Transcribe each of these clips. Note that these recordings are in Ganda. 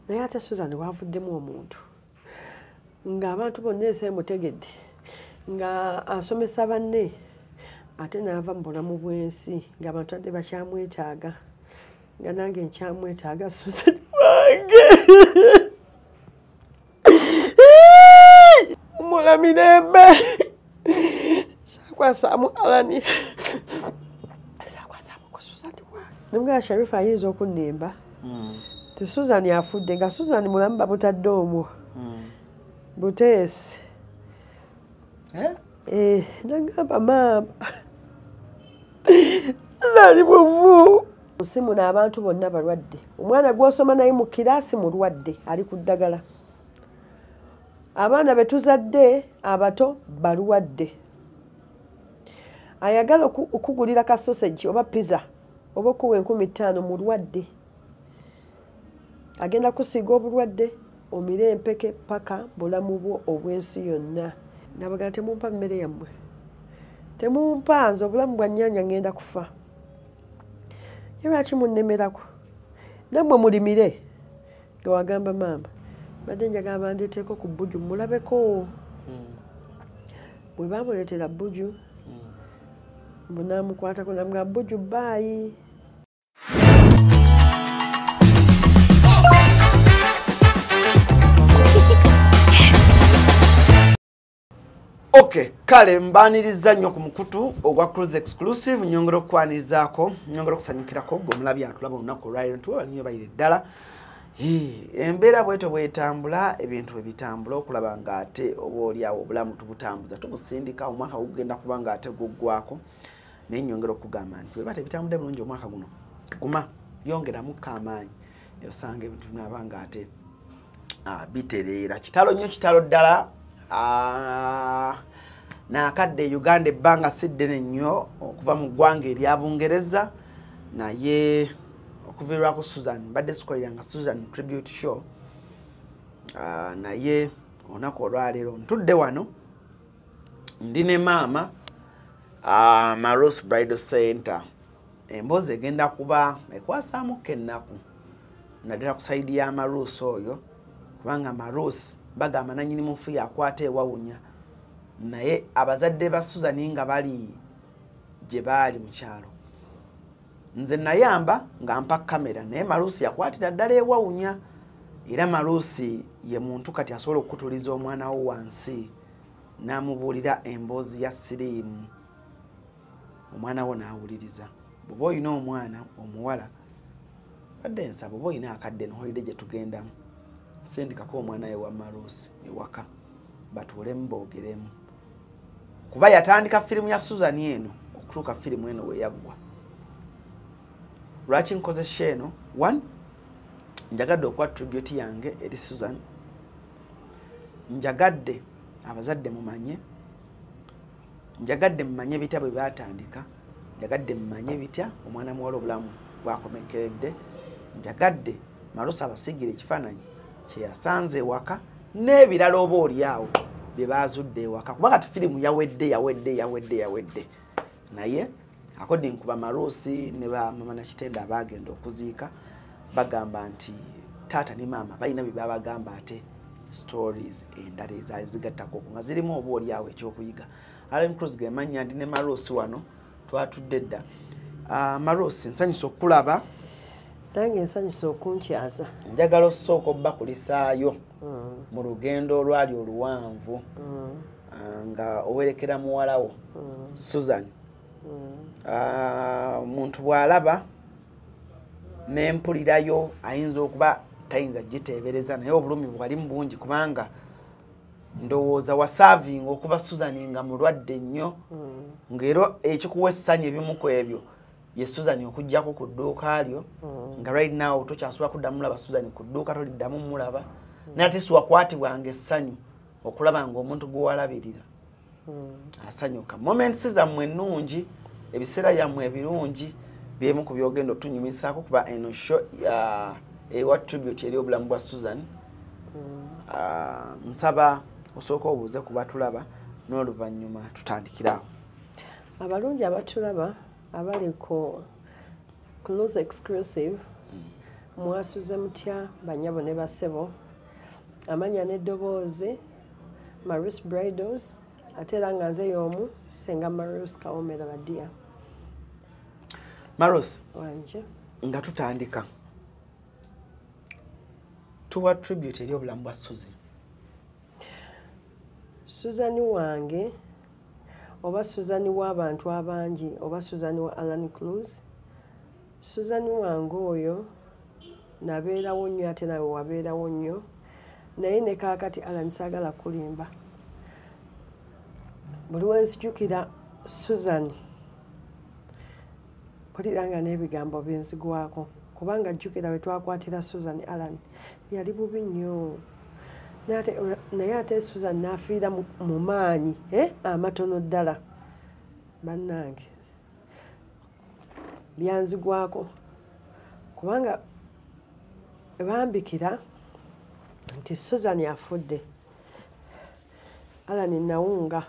Naye ate Susan wavuddemu omuntu ng'abantu bonna ensi emutegedde, nga asomesa banne, ate n'ava mu bulamu bw'ensi ng'abantu ate bakyamwetaaga, nga nange nkyamwetaaga Susan wange. Mula mirembe. Saakwasaamu Alani, saakwasaamu ku Susan wange. Nemugamba Sharifa ayinza okunnimba ti Susan afudde, nga Susan mulamu bamutadde omwo buteesi. Nagamba maama nali muvu. Nsi muno abantu bonna balwadde. Omwana gw'osoma naye mu kiraasi mulwadde, ali ku ddagala. Abaana be tuzadde abato balwadde. Ayagala okugulira ka sausage oba pizza oba okuwa 5000 mulwadde. Agenda kusiiga obulwadde, omire empeke paka bulamu bwo obw'ensi yonna. Nabagamba temumpa mmere yammwe, temumpa, nze obulamu bwa nnyanya ngenda kufa. Ye lwaki munnemerako? Nammwe mulimire. Nga wagamba maama, badde njagala bandeeteeko ku bbuju mulabeko. Bwe baamuleetera bbuju, mbu n'amukwatako namugamba bbuju baayi. Okay, kale mbaniriza nnyo ku mukutu ogwa Cruise Exclusive, nyongera okukwanirizaako, nyongera okusanyukirako gwe omulabi atulaba olunaku olwaleero, ntuwala nnyo bayire ddala. Embeera bwetyo bwetambula, ebintu bwe bitambula, okulaba ng'ate oba oli awo obulamu tubutambuza tubusindika, omwaka gugenda kuba ng'ate guggwako. Naye nyongera okugamba nti bweba tebitambudde bulungi omwaka guno, guma, yongeramukko amaanyi, osanga ebintu binaaba ng'ate bitereera. Kitalo nnyo, kitalo ddala. Naakadde Uganda ebbanga si ddene nnyo okuva mu ggwanga erya Bungereza, naye okuviirwako Susan, mbadde sikoleranga Susan tribute show, naye olunaku olwaleero ntudde wano ndi ne maama Marus Bridal Center. Emboozi egenda kuba ekwasaamuko ennaku, naddala ku sayidi ya Marus oyo, kubanga Marus bagamba nannyini mufu yakwata ewawunya, naye abazadde ba Susan nga bali gye baali mu kyalo, nze nayamba nga mpa kamera, naye Marusi yakwatira ddala ewawunya. Era Marusi ye muntu kati asobola okutuliza omwana wo wansi n'amubuulira emboozi ya siriimu, omwana wo n'awuliriza. Bw'oba olina omwana omuwala, badde nsaba oba olina akadde n'oholide gye tugendamu, sindikako omwana we wa Marusi ewaka batuulemu boogeremu, kuba yatandika firimu ya Susan eno okutuuka firimu eno we yaggwa. Lwaki nkoze show eno? One, njagadde okuwa tribute yange eri Susan, njagadde abazadde mumanye, njagadde mumanye bitya bwe baatandika, njagadde mumanye bitya omwana muwala obulamu bwakomekeredde, njagadde Marusi abasiigire ekifaananyi kye yasanze ewaka n'ebirala oba oli awo bye baazudde ewaka, kuba kati firimu yawedde yawedde yawedde yawedde. Naye according ku Bamarusi ne ba mama Nakitende abaagenda okuziika, bagamba nti taata ne maama balina bye babagamba ate stories endala ezaali zigattako nga zirimu oba oli awo ekyokuyiga. Allen Cruz ge mannya, ndi ne Marusi wano twatudde dda. Marusi, nsanyusa okulaba. Nange nsanyusa okunkyaza. Njagala osooka obbakulisaayo mu lugendo olwali oluwanvu nga owerekera muwala wo Susan. Omuntu bw'alaba n'empulirayo ayinza okuba tayinza giteebereza, naye obulumi bwalimu bungi, kubanga ndowooza wasaavinga okuva Susan nga mulwadde nnyo, ng'era ekikuwa essanyu ebimu ku ebyo ye Susan okuggyako ku dduuka lyo, nga right now tokyasobola kuddamu mulaba Susan ku dduuka, toliddamu mulaba, naye ate si wakwatibwanga essanyu okulaba ng'omuntu gwe walabirira asanyuka. Moments zammwe ennungi, ebiseera byammwe ebirungi byemu ku byogenda otunyumisaako, kuba eno show ewa tribute eri obulamu bwa Susan. Nsaba osooka obuuze ku batulaba n'oluvannyuma tutandikirawo. Abalungi abatulaba abali ku Close Exclusive, Mwasuze mutya banyabo ne bassebo. Amanya n'eddoboozi Marus Bridals, ate era nga nze y'omu Ssenga Marus Kawomera Badia. Marus, wanje nga tutandika tuwa tribute eri obulamu bwa Suzy. Susan wange oba Susan w'abantu abangi oba Susan wa Alan Cruz. Susan wange oyo nabeerawo nnyo ate nawe wabeerawo nnyo, naye ne kaakati Alan saagala kulimba. Buli we nzijukira Susan mpulira nga n'ebigambo binzigwako, kubanga jjukira we twakwatira Susan Alan yali bubi nnyo, naye ate Susan n'afiira mu maanyi amatono ddala. Bannange byanzigwako kubanga bambikira nti Susan afudde. Alan nawunga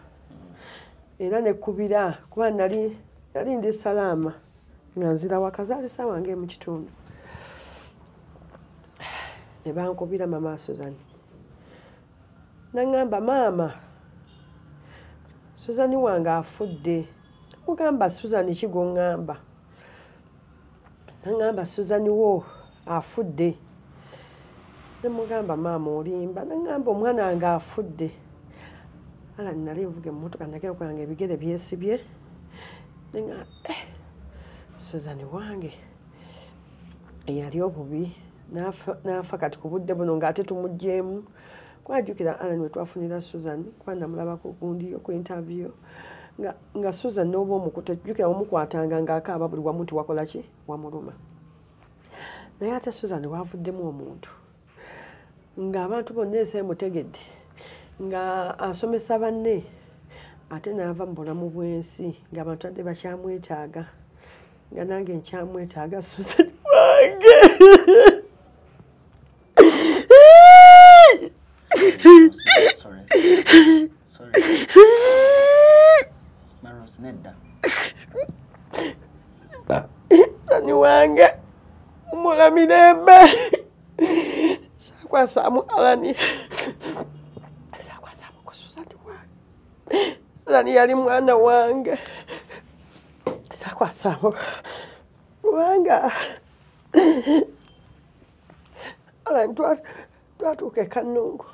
era nekubira kuba nali ndi salaama nga nzira wakazaalisa wange mu kitundu, ne bankubira mama Susan, naŋŋamba maama Susan wange afudde. Mugamba Susan ki gw'oŋŋamba? Naŋŋamba Susan wo afudde. Ne mugamba maama olimba. Naŋŋamba omwana wange afudde. Alan nali nvuga emmotoka nagera okulanga ebigere byesibye, ne Susan wange eyali obubi n'afa kati ku budde buno ng'ate tumuggyeemu. Kwajjukira Alan we twafunira Susan, kuba namulabako gundi ku interview nga Susan n'oba omukutte, jjukira omukwatanga ng'akaaba buli wamu nti wakola ki, wamuluma. Naye ate Susan wavuddemu omuntu ng'abantu bonna ensi emutegedde, nga asomesa banne, ate n'ava mu bulamu bw'ensi ng'abantu ate bakyamwetaaga, nga nange nkyamwetaaga Susan wange. Sorry. Marus, nedda. Susan wange umula mirembe. Saakwasaamu Alan, saakwasaamu ku Susan wange. Susan yali mwana wange, saakwasaamu kubanga Alan twatuuka e Kannungu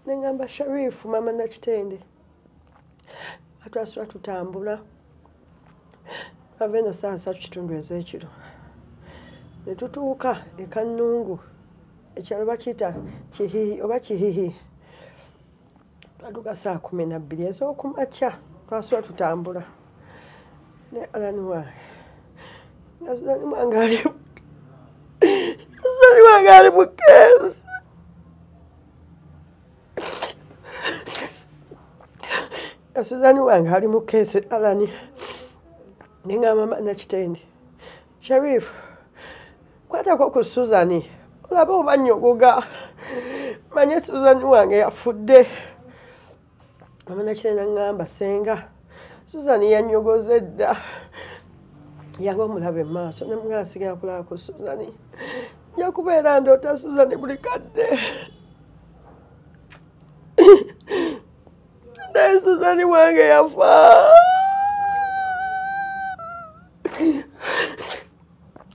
ne ŋŋamba Sharifu mama Nakitende, atwasula tutambula twava eno ssaawa 3:15 ez'ekiro ne tutuuka e Kannungu, ekyalo bakiyita Kihihi oba Kihihi. Twatuuka ssaawa 12 ez'okumakya, twasula tutambula ne Alan wange. Susan wange ali mu keesi. Susan wange ali mu keesi Alan. Ne ŋŋamba Nakitende, Sharifu, kwatako ku Susan olabe oba nnyogoga, manye Susan wange yafudde. Mama Nakitende n'aŋŋamba ssenga Susan yannyogoze dda, yange omulabe mu maaso. Ne mugamba sigala kulaba ku Susan, nja kubeera ndoota Susan buli kadde. Naye Susan wange yafa.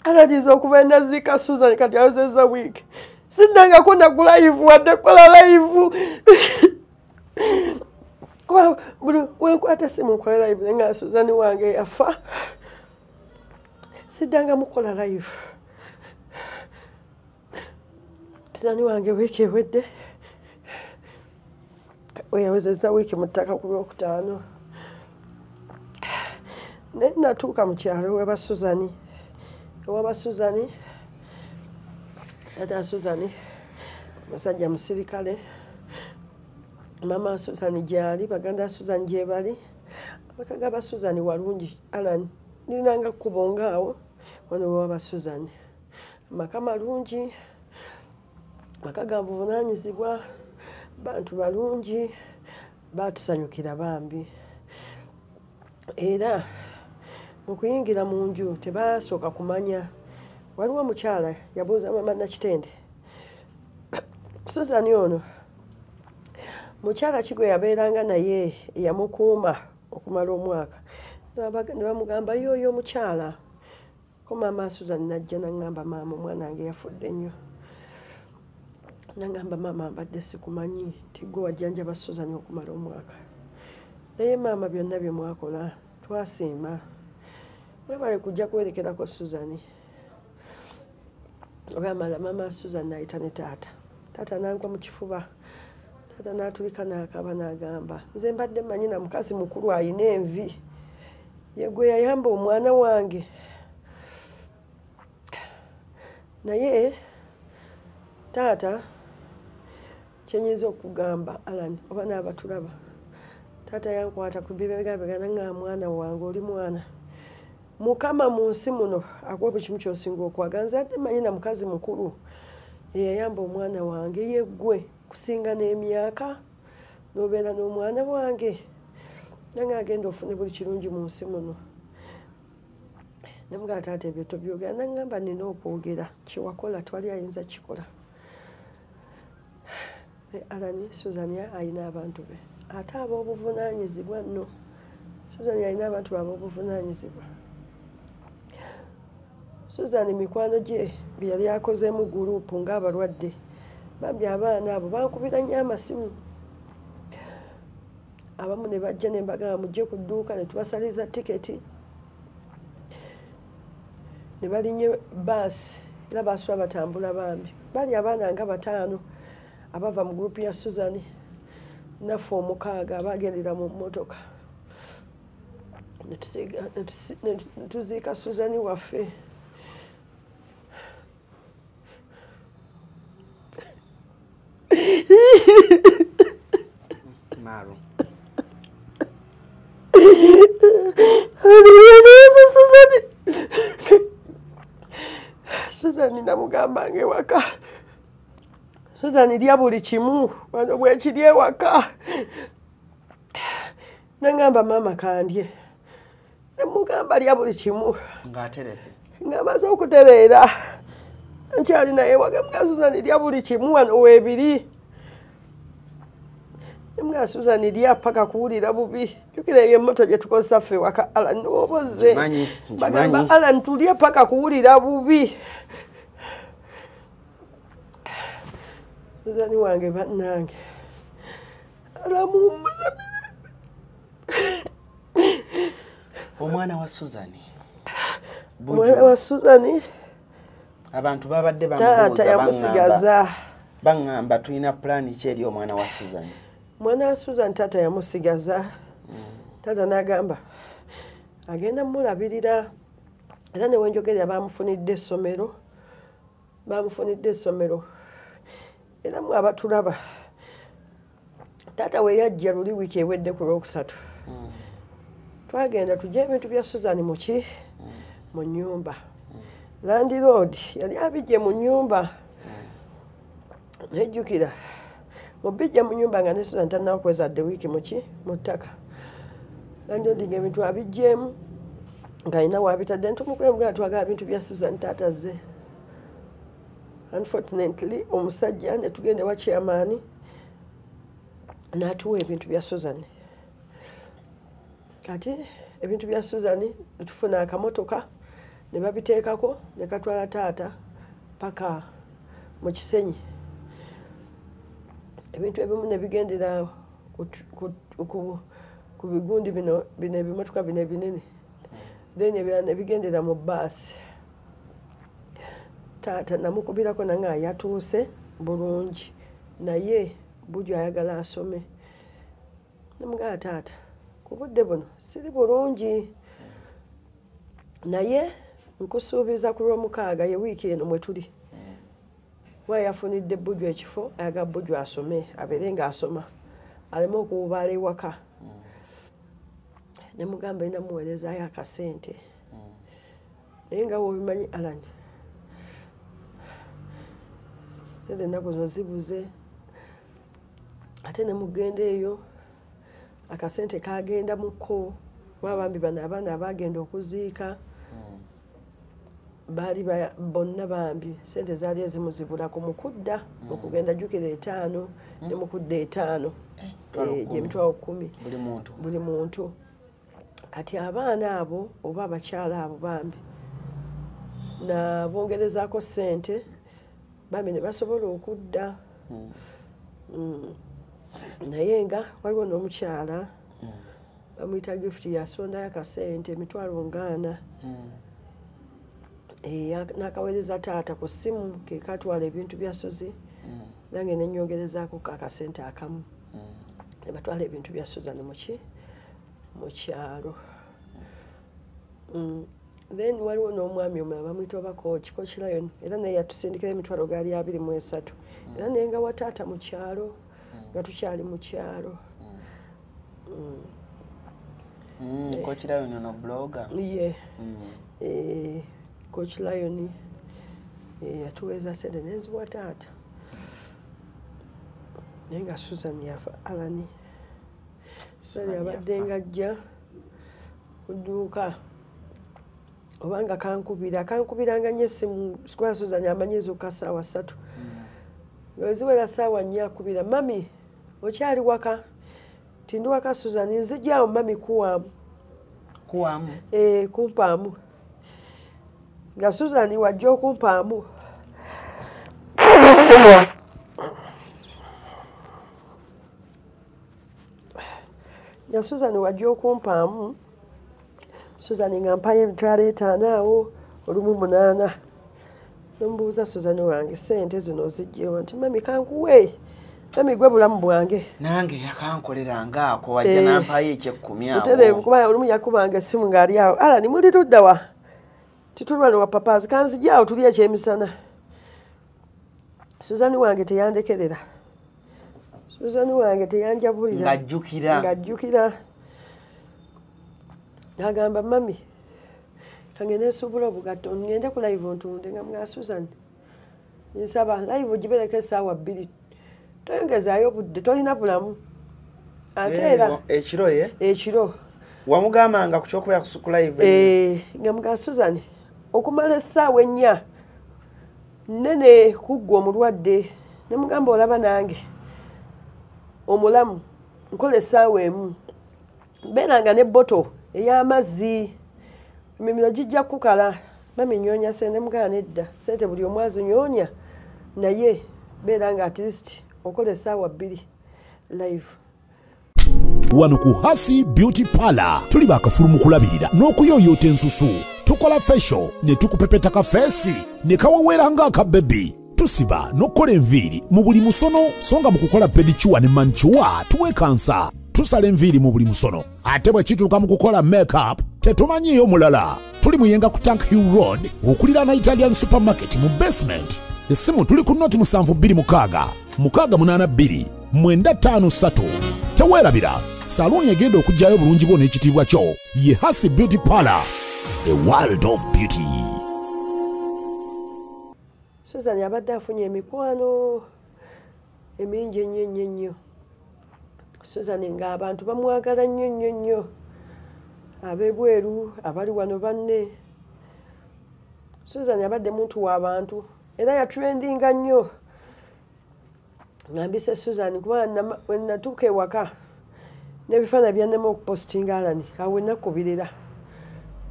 Alatiza okuva naziika Susan kati awezezza wiiki, siddangako naku live wadde kukola live. Kuba buli wenkwata essimu nkola live naye nga Susan wange yafa, siddangamu kukola live. Susan wange wiiki ewedde weyawezezza wiiki mu ttaka ku Lwokutaano. Naye natuuka mu kyalo ewaba Susan, taata Susan musajja musirikale, mama Susan gyali, baganda Susan gye bali, amaka g'aba Susan walungi Alan, nirinanga kkubo ng'awo wano wewaba Susan. Amaka malungi, maka ga buvunaanyizibwa, bantu balungi, baatusanyukira bambi. Era mu kuyingira mu nju tebasooka kumanya Waliwo omukyala yabuuza mama Nakitende, Susan ono mukyala ki gwe yabeeranga naye yamukuuma okumala omwaka? Ne bamugamba yooyo omukyala. Ko maama Susan najja naŋŋamba, maama omwana wange yafudde nnyo. Naŋŋamba, maama mbadde sikumanyi nti gwe wajjanjaba Susan okumala omwaka, naye maama byonna bye mwakola twasiima, mwebale kujja kuwerekerako Susan. Olwamala maama Susan n'ayita ne taata, taata n'angwa mu kifuba, taata n'atulika n'akaaba n'agamba, nze mbadde mmanyi na mukazi mukulu ayina envi, ye gwe yayamba omwana wange. Naye taata kyenyinza okugamba Alan oba n'abatulaba, taata yankwata ku bibegabega naŋŋamba, mwana wange oli mwana, Mukama mu nsi muno akuwa buli kimu ky'osinga okwagala. Nze adde mmanyi na mukazi mukulu eyayamba omwana wange, ye ggwe kusinga n'emyaka n'obeera n'omwana wange, nange agenda ofune buli kirungi mu nsi muno. Namugamba taata ebyo tobyogera. Naŋŋamba nina okwogera, kyewakola twali ayinza kikola. Alan, Susan ayina abantu be ate ab'obuvunaanyizibwa nno. Susan alina abantu be ab'obuvunaanyizibwa. Susan mikwano gye bye yali akozeemu gurupu ng'abalwadde, bambi abaana abo bankubira nnyo amasimu, abamu ne bajja ne mbagamba mujje ku dduuka, ne tubasaliza tiketi ne balinye baasi, era baasula batambula bambi. Bali abaana nga 5 abava mu gurupu ya Susan, naffe 6 abagendera mu mmotoka, ne tuziika Susan waffe. Maru. Susan namugamba ng'ewaka, Susan lya buli kimu wano bwekiri ewaka. Nangamba maama kandye, nemugamba lya buli kimu ng'ateredde, ng'amaze okutereera nkyali naye ewaka. Mga Susan lya buli kimu wano weebiri. Mga Susan lya paka kuwulira bubi. Jjukira eyo emmoto gye tukozesa ffe ewaka, Alan oboze. Bagamba Alan tulye paka kuwulira bubi. Susan wange bannange alamuwummuza mirembe. Omwana wa Susan, omwana wa Susan abantu babadde taata yamusigaza, baŋŋamba tulina pulaani ki eri omwana wa Susan? Mwana wa Susan taata yamusigaza. Taata n'agamba agenda mulabirira, era ne wenjogerera bamufunidde essomero, bamufunidde essomero. Era mwe abatulaba, taata we yajja luli wiiki ewedde ku Lwokusatu, twagenda tujja ebintu bya Susan muki mu nnyumba. Landlord yali abijje mu nnyumba, nejjukira mubijja mu nnyumba nga ne Susan tannaba kwezadde wiiki muki mu ttaka. Landlord ng'ebintu abijjeemu ng'alina w'abitadde, ntumukwemu twagala bintu bya Susan taata azze. Unfortunately omusajja ne tugenda ewa chairman n'atuwa ebintu bya Susan. Kati ebintu bya Susan ne tufuna akamotoka ne babiteekako ne katwala taata paka mu Kisenyi. Ebintu ebimu ne bigendera ku bigundi bino bino ebimotoka bino ebinene, then ebirala ne bigendera mu bbaasi. Taata namukubirako nange yatuuse bulungi, naye Buju ayagala asome. Namugamba taata ku budde buno siri bulungi, naye nkusuubiza ku Lwomukaaga ye wiiki eno mwe tuli. Wa yafunidde Buju ekifo, ayagala Buju asome, abeere ng'asoma aleme okuwubaala ewaka. Ne mugamba nina muweerezaayo akasente, naye nga bw'obimanyi Alan, sente ennaku zino zibuze, ate ne mugenda eyo akasente kagenda muko, kuba bambi bano abaana abaagenda okuziika Baali bonna bambi sente zaali ezimu zibulako mu kudda, mu kugenda jjukira 5 ne mu kudda 5, gy'emitwalo 10 buli muntu. Kati abaana abo oba abakyala abo bambi nabongerezaako ssente bambi ne basobola okudda. Naye nga waliwo n'omukyala bamuyita Gift, yasondayo akasente emitwalo 4 n'akaweereza taata ku ssimu ke katwala ebintu bya Suzi, nange ne nnyongerezaako akasente akamu ne batwala ebintu bya Suzan mu kyalo. Then waliwo n'omwami omulala bamuyita oba Coach Lion, era naye yatusindikira emitwalo gaali 23, era naye nga wa taata mu kyalo, nga tukyali mu kyalo. Coach Lion ono blogger? Ye. Coach Lion yatuweeza sente n'enziwa taata, naye nga Susan yafa. Alani Susan abadde nga ajja ku dduuka obanga kankubiranga nnyo essimu, kuba Susan amanyi ezuuka ssaawa 3, nga ziwera ssaawa 4 akubira, mami okyali waka? Nti ndi waka Susan, nzijjaawo mami kuwaamu. Kuwaamu? Kumpaamu. Nga Susan wajja okumpaamu. Nga Susan wajja okumpaamu, Susan nga mpayo emitwalo 5 awo olumu 8. Nomubuuza Susan wange ssente zino ozigyewa? Nti mami kankuwe, mami gwe bulamu bwange. Nange yakankolera ngaako wajja nampayo ekyekumi awo. Butereevu, kuba olumu yakubanga essimu ng'ali awo, Alani muli ludda wa? Tituli wano wa papaazi, kanzigye awo tuli ekyemisana. Susan wange teyandekerera, Susan wange teyanjabulira. Ng'ajjukira. Ng'ajjukira. N'agamba mami kange neesuubula obugatto ngende ku live ntunde. Nga mga Susan nsaba live ogibeereko essaawa 2, toyongezaayo obudde, tolina bulamu. Ate era ekiro ye? Ekiro. Wamugambanga ku ky'okubeera ku live? Nga mga Susan okumala essaawa 4 nnene kuggwa omulwadde, ne mugamba olaba nange omulamu nkola essaawa 1, mbeeranga ne bboto ey'amazzi, emimiro gijja kukala. Mami nnyonya ssente, ne mugamba nedda, ssente buli omu azinyonya, naye beera nga at least okola essaawa 2 live. Wano ku Hasi Beauty Parlor tuli bakafulu mu kulabirira n'okuyooyoota ensusu. Tukola facial ne tukupepeta kafeesi ne kawewera ng'akabebi. Tusiba n'okukola enviiri mu buli musono, so nga mu kukola pedicure ne manicure tuwekansa. Tusala enviiri mu buli musono, ate bwe kituuka mu kukola makeup tetumanyiiyo mulala. Tuli Muyenga ku Tank Hill Road okuliraana Italian Supermarket mu basement. Essimu tuli ku noti 726 682 953. Teweerabira, saluuni egenda okuggyayo obulungi bwo n'ekitiibwa kyo ye Hasi Beauty Parlor, a world of beauty. Susan abadde afunye emikwano emingi ennyo ennyo ennyo. Susan ng'abantu bamwagala nnyo nnyo nnyo, ab'ebweru abali wano banne. Susan abadde muntu w'abantu era yatrendinga nnyo. Ngambise Susan kuba we natuuka ewaka n'ebifaananyi byannema okupositinga Alani, awo we nakubirira,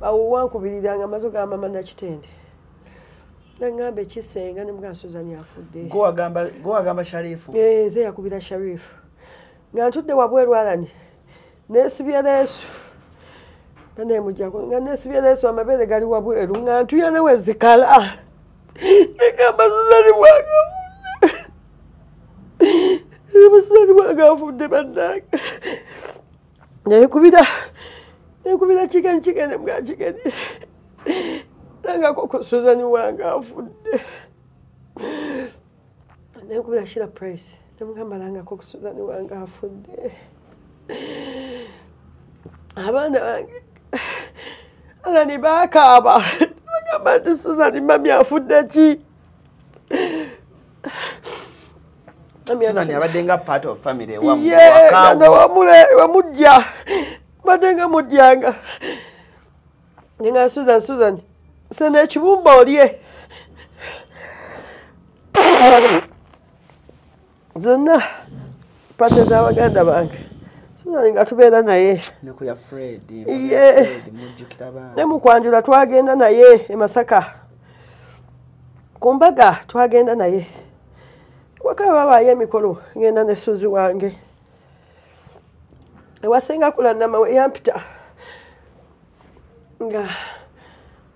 awo wankubirira nga maze ogamba mama Nakitende, nangamba ekisenga ne mugamba Susan afudde. Gwe wagamba Sharifu? Nze yakubira Sharifu. Nga ntudde wabweru Alani, neesibye leesu, nanemujjako nga neesibye leesu, amabeere gali wabweru, nga ntuya ne we zikala. Negamba Susan bwange afudde, Susan bwange afudde bannange. Nekubira chicken mga chicken. Nangako ku Susan wange afudde. Nekubira Sheila Price, nemugamba nangako ku Susan wange afudde. Abaana bange Alani bakaaba, bagamba nti Susan mami afudde ki? Susan abadde nga part of family wamujja, badde nga mujjanga. Nenga Susan, Susan Sena ekibumba olye. Zonna pate z'abaganda bange. Suzani nga tubeera naye. Ne ku ya Fred. Mujjukira baana. Ne mu kwanjula twagenda naye e Masaka. Ku mbaga twagenda naye. Waka babaayo emikolo ngenda ne Suzi wange. Ewasenga Kulanama yampita. Nga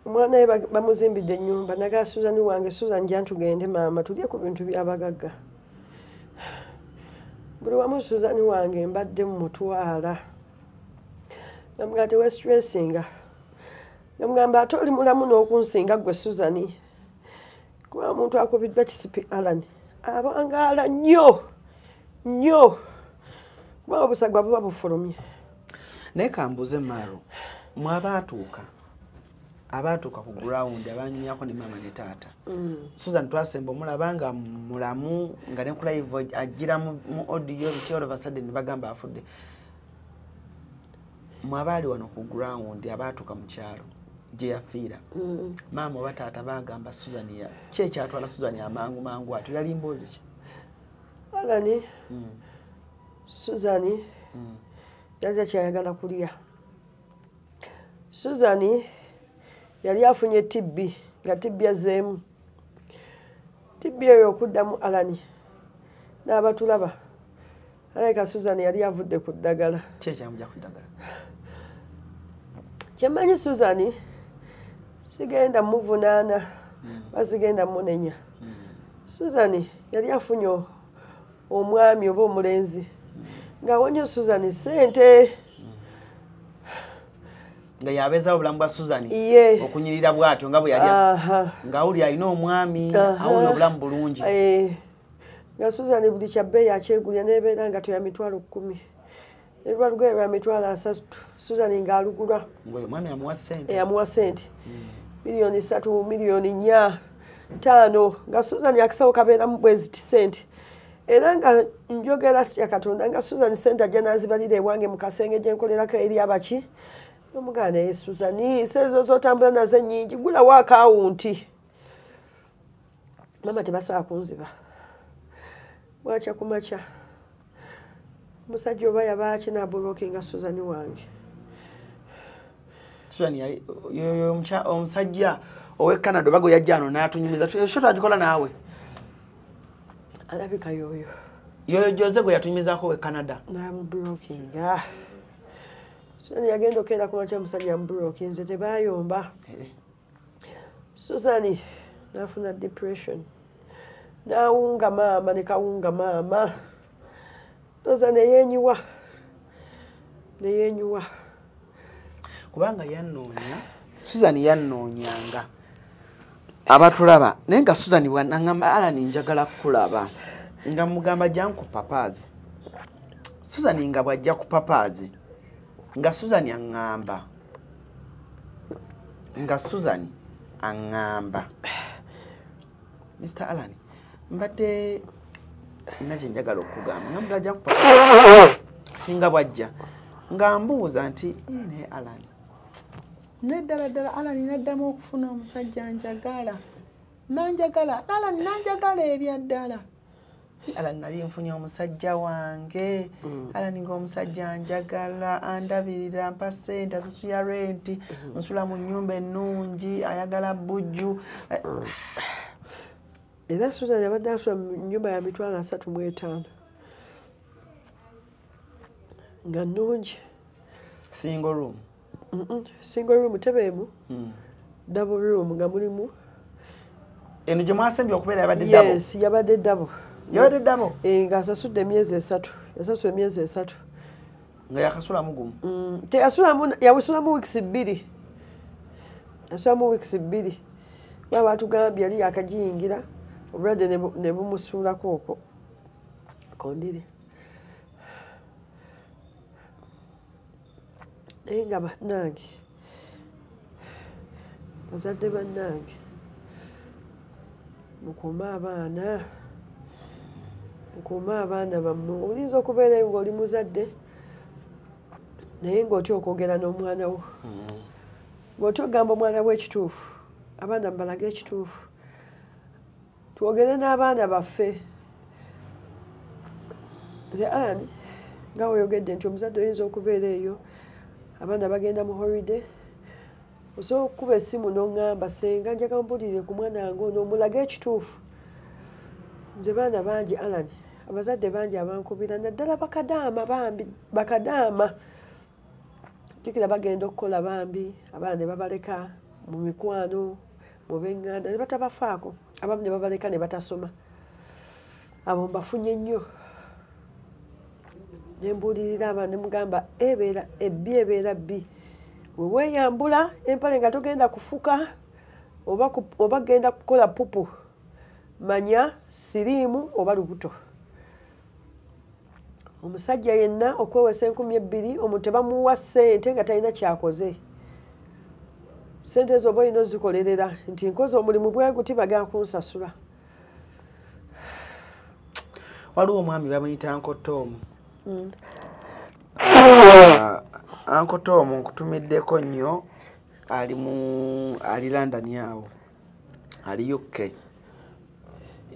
omwana we bamuzimbidde ennyumba naga Suzani wange, Suzani jja tugende maama tulye ku bintu by'abagagga. Buli wamu Suzani wange mbadde mumutwala. Namugamba teweestressinga. Namugamba ate oli mulamu n'okunsinga ggwe Suzani. Kuba omuntu akubiddwa kisipi Alan abangaala nnyo nnyo. Kuba obusagwa buba bufulumye. Naye kambuuze Maru, mwe abaatuuka ku ground abanyumyako ne maama ne taata. Susan twasemba omulaba nga mulamu nga ne ku live ajjira mu audio biki all of a sudden bagamba afudde. Mwe abaali wano ku ground abaatuuka mu kyalo gye yafiira. Maama oba taata bagamba Susan ya ki ekyatwala Susan amangu mangu atyo yali mboozi ki? Alani Suzani yali takyayagala kulya. Suzani yali afunye TB nga TB azzeemu. TB eyo okuddamu Alani n'abatulaba. Alabika Suzani yali avudde ku ddagala. Ki ekyamugya ku ddagala? Kyemmanyi Suzani sigenda muvunaana oba sigenda munenya. Suzani yali afunye omwami oba omulenzi ng'awonye Suzani ssente. Nga yabeezaawo obulamu bwa Suzani okunyirira bw'atyo nga bwe yali ng'awulira alina omwami awulira obulamu bulungi. Nga Suzani buli kya bbeeyi akyegulya n'ebeera nga ya 110,000. Ne luba lugoye lwa 300,000 Suzani ng'alugulwa. Ng'oyo omwami amuwa ssente. Amuwa ssente. 3 million, 4 million, 5 nga Suzani akasawo kabeeramu bwe ziti ssente. Era nga njogera sitya Katonda nga Suzani ssente ajja n'azibalira ewange mu kasenge gye nkolerako eri abaki. Omuganda ye Suzani ssente z'otambula nazo nnyingi gulawo akawunti. Maama tebasobola kunziba. Bwakya ku makya omusajja oba yabaaki n'abulokinga Suzani wange. Suzani yali omusajja ow'e Canada oba gwe yajja ano n'atunyumiza ekyo twagikola naawe. Alabika y'oyo. Y'oyo Jose gwe yatunyumizaako ow'e Canada. N'amubulokinga. Suzani yagenda okeera ku makya omusajja yamubulokinze tebaayomba. Suzani n'afuna depression. N'awunga maama ne kawunga maama. Ndowooza ne yeenyiwa. Ne yeenyiwa. Kubanga yannoonya, Suzani yannoonyanga. Abatulaba naye nga Suzani bw'anaŋŋamba Alani njagala kukulaba. Nga mugamba jja nkupapaaze. Suzani nga bw'ajja kupapaaze. Nga Suzani aŋŋamba. Nga Suzani aŋŋamba. Mr. Alani, mbadde nina kye njagala okugamba. Nga mugamba ajja kupapaaze. Nga bw'ajja. Nga mbuuza nti naye Alani. Neddala ddala Alani naddamu okufuna omusajja njagala. Nanjagala, Alani nanjagala ebya ddala. Alani nali nfunye omusajja wange. Alani ng'omusajja njagala, andabirira, ampa ssente, asasula renti, nsula mu nnyumba ennungi, ayagala bujju. Era Suzani abadde asula mu nnyumba ya 335,000. Nga nnungi. Single room. Single room tebeemu. Double room nga mulimu. Eno gye mwasembye okubeera yabadde double? Yes, yabadde double. Yabadde double? Ng'asasudde emyezi 3. Yasasula emyezi 3. Nga yakasulamu gumu? Teyasulamu, yawusulamu weeks 2. Yasulamu weeks 2. Kuba baatugambye yali yakagiyingira obulwadde ne bumusuulako okwo. Kondire. Naye nga bannange, bazadde bannange, mukuume abaana. Mukuume abaana bammwe. Oyinza okubeerayo ng'oli muzadde naye ng'otya okwogera n'omwana wo. Ng'otya okugamba omwana wo ekituufu. Abaana mbalage ekituufu, twogere n'abaana baffe. Nze Alan, nga weeyogedde nti omuzadde oyinza okubeera eyo, abaana bagenda mu holiday, osobola okukuba essimu n'oŋŋamba, senga njagala mpulire ku mwana wange ono, omulage ekituufu. Nze baana bangi Alan, abazadde bangi abankubira, naddala bakadaama, bambi bakadaama, jjukira bagenda okukola bambi, abaana ne babaleka mu mikwano, mu b'eŋŋanda, ne batabafaako, abamu ne babaleka ne batasoma. Abo mbafunye nnyo. Ne mbuulirira abaana ne mugamba ebeera ebbi, ebeera bbi. Bwe weeyambula empale nga togenda kufuka oba genda kukola pupu, manya siriimu oba lubuto. Omusajja yenna okwewesa 2000, omuntu tebamuwa ssente nga talina kyakoze. Ssente ezo oba olina ozikolerera nti nkoze omulimu bwe guti bagenda kunsasula. Waliwo omwami bamuyita Uncle Tom. Uncle Tom nkutumiddeko nnyo, ali London awo, ali UK.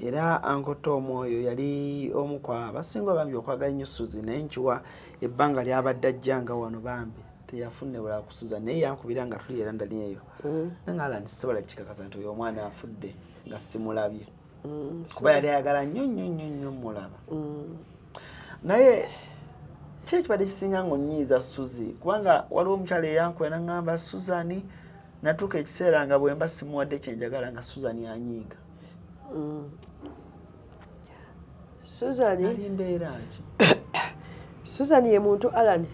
Era Uncle Tom oyo yali omu ku abasinga bambi okwagala ennyo Suzy, naye nkiwa ebbanga ly'abadde ajjanga wano bambi teyafunne bulala ku Suzy, naye yankubira nga tuli e London eyo. Nange Alan sisobola kukikakasa nti oyo omwana afudde nga simulabye, kuba yali ayagala nnyo nnyo nnyo nnyo mulaba. Naye ki ekibadde kisinga ng'onnyiiza Suzy, kubanga waliwo omukyala eyankuba n'aŋŋamba Suzani, natuuka ekiseera nga bwe mba simuwadde kye njagala nga Suzani anyiiga. Suzani ali mbeera ki? Suzani ye muntu Alan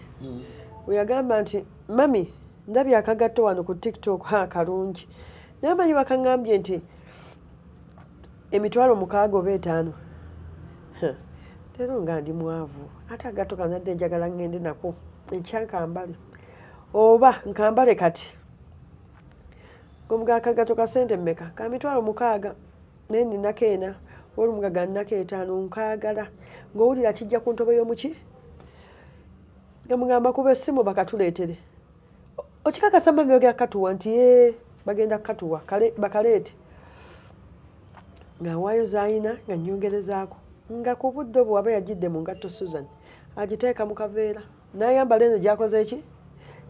we yagamba nti mami ndabye akagatto wano ku TikTok, ha kalungi, naye manyi bakaŋŋambye nti 6,000 oba 5,000. Leero nga ndi mwavu, ate agatto kanadde njagala ŋŋende nako enkya nkambale, oba nkambale kati. Ngomuga akagatto ka ssente mmeka? Ka 6,000, naye nninako 4, olumuga ga nnako 5, nkaagala. Ng'owulira kijja ku ntobo y'omuki? Nga mugamba kuba essimu bakatuleetere. Okikakasa mami bagenda kukatuwa nti ee bagenda kukatuwa, bakaleete. Ng'awaayo z'ayina nga nnyongerezaako. Nga ku budde obwo waba yagidde mu ngatto Susan, agiteeka mu kaveera, n'ayambala eno gy'akoze ki?